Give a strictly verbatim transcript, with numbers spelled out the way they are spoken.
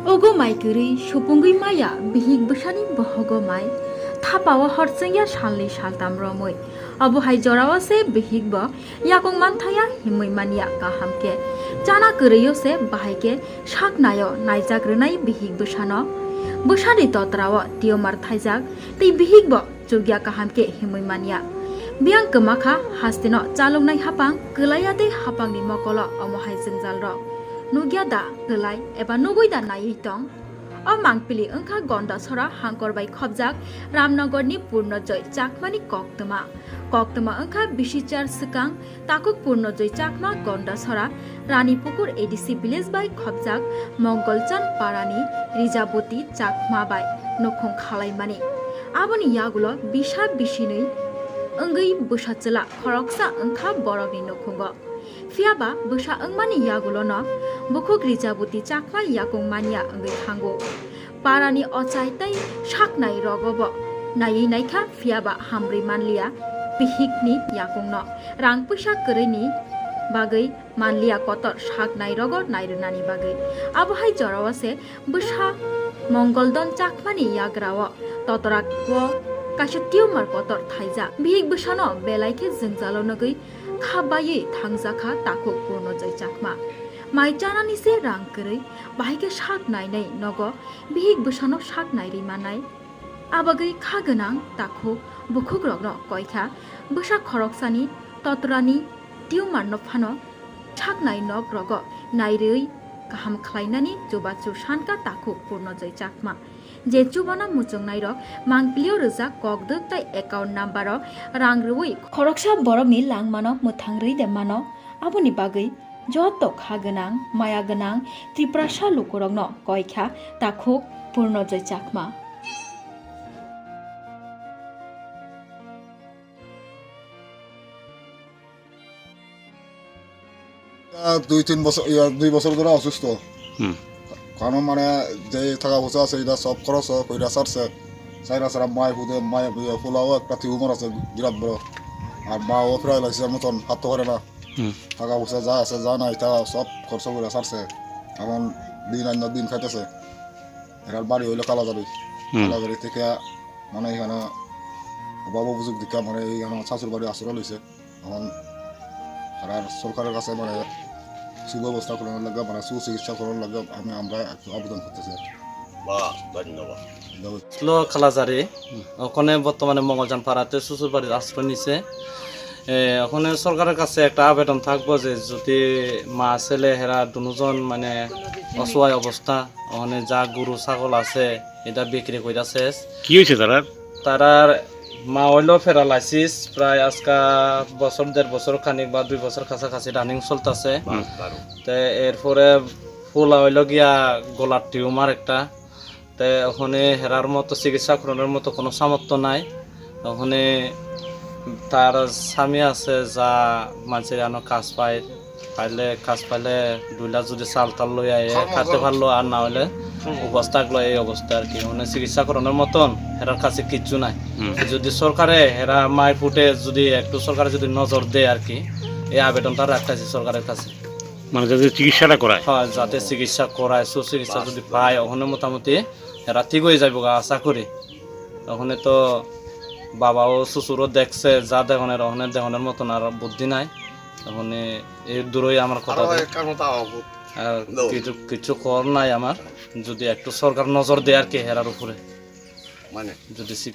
Ogo mai kwrwi supungwi maya bihik bwsani bohogo mai thapao horchwngya salnwi saltam romwi. Obo hai jorao se bihik bo yakung manthaya himwi manya kaham khe. Chana kwrwio se bahai khe sak naio naijak rwnai bihik bwsano. Bwsani totrao tumor thaijak tei bihik bo chukya kaham khe himwi manya. Biyang kwmakha hasteno chaloknai hapang kwlaiya tei hapangni mokolo omo hai jwngjal rok. Nukya da kwlai eba nugwi da naiwi tong? O mangpili wngkha Gondasora hangkor bai khopjak Ramnagarni Purnojoy Chakmani koktwma. Koktwma wngkha bisichar swkang takhuk Purnojoy Chakma Gondasora Ranipukur A D C village bai khopjak Mongolchan parani Rijaboti Chakma bai nukhung khalaimani. Aboni yagulo bisa bisinwi wngwi bwsa chwla khoroksa wngkha borokni nukhungo. Phiyaba bwsa wngmani yagulono bukhuk Rijaboti Chakma yakung manya wngwi thango. Parani ochai tei saknai rogo bo naiwi naikha, phiyaba hamrwi manliya bihikni yakungno. Rang puisa kwrwini bagwi manliya kotor saknai rogo nairwnani bagwi. Abo hai jorao se bwsa Mongoldon Chakmani yagrao totorao kaisa tumor kotor thaijak. Bihik bwsano belai khe jwngjalo nugwi kha baiwi thangjakha takhuk Purnojoy Chakma. Mai chanani se rang kwrwi, bahai khe sak nainai nogo bihik bwsano sak nairwi manai. Abagwi kha gwnang takhuk bukhukrokno koikha bwsa khoroksani totrani tumorno phano saknai nok rogo nairwi kaham khlainani chubachu sankha takhuk Purnojoy Chakma. Je chubana muchungnairok mangpilio rwjak kokdwk tei account number-o rang rwui khoroksa borokni langmano mwthang rwi de mano. Aboni bagwi joto kha gwnang, maya gwnang Tiprasa lukurokno koikha takhuk Purnojoy Chakma. Ya, dui tin bosor, ya, dui bosor dhore osusto. Hmm. Kano mane je taka poisa ase, ida sob khoros o koira sarse. Saira sara mai hude, mai hude, pula o ekta tumor ase, birat boro. Ar ma o prai laise moton hatto pare na. Hmm. Taka poisa ja ase, ja nai, ta sob khorso koira sarse. Amon din anno din khaitase. Eral bari hoilo Kalajari. Hmm. Kalajari theke mane ekhane babo bujuk dikha mane ekhane sasur bari asura loise. Amon eral sorkarer kache mane subebostha koronor lage, mane suchikitsa koronor lage ami, amra ekta abedan kortesi. Ba, dhonnobad. Dhonnobad. Slo Kalajari, hmm, okhone bortomane Mongoljan parate Susurbari asroi nise. E, okhone sorkarer kache ekta abedan thakbo je jodi ma sele hera dunujon mane osohai obostha, okhone ja guru sagol ase, eta bikri koida ses. Ki hoise tarar? Tarar ma hoilo paralysis, prai aska bosor der bosor khanik ba dui bosor kasa kasi running choltase. Hmm. Te erpore pula hoilo giya golar tumor ekta. Te okhone herar moto chikitsa khoronar moto kono samortho nai. Okhone tar sami ase ja mancheri ano kaj pai, paile kaj paile dui lakh jodi sal tal loi aye, khate parlo ar na hoile ubos thaklo ei obostha ar ki. Okhone chikitsa khoronar moton herar kache kichu nai. Hmm. Jodi sorkare hera mai phute jodi ektu sorkare jodi nojor de ar ki, ei abedan ta raktaisi sorkarer kache. Mane jate chikitsa ta korai. Ha, jate chikitsa korai, suchikitsa jodi pai, okhone motamoti era thik oi jaibo ga, asa kori. Okhone to baba o susuro dekse, ja degoner, okhone degoner moton ar buddhi nai. Okhone ei duroi amar kotha de. Ar kichu, kichu kor nai amar. Jodi ektu sorkar nojor de ar ki herar upore. Mane? Jodi si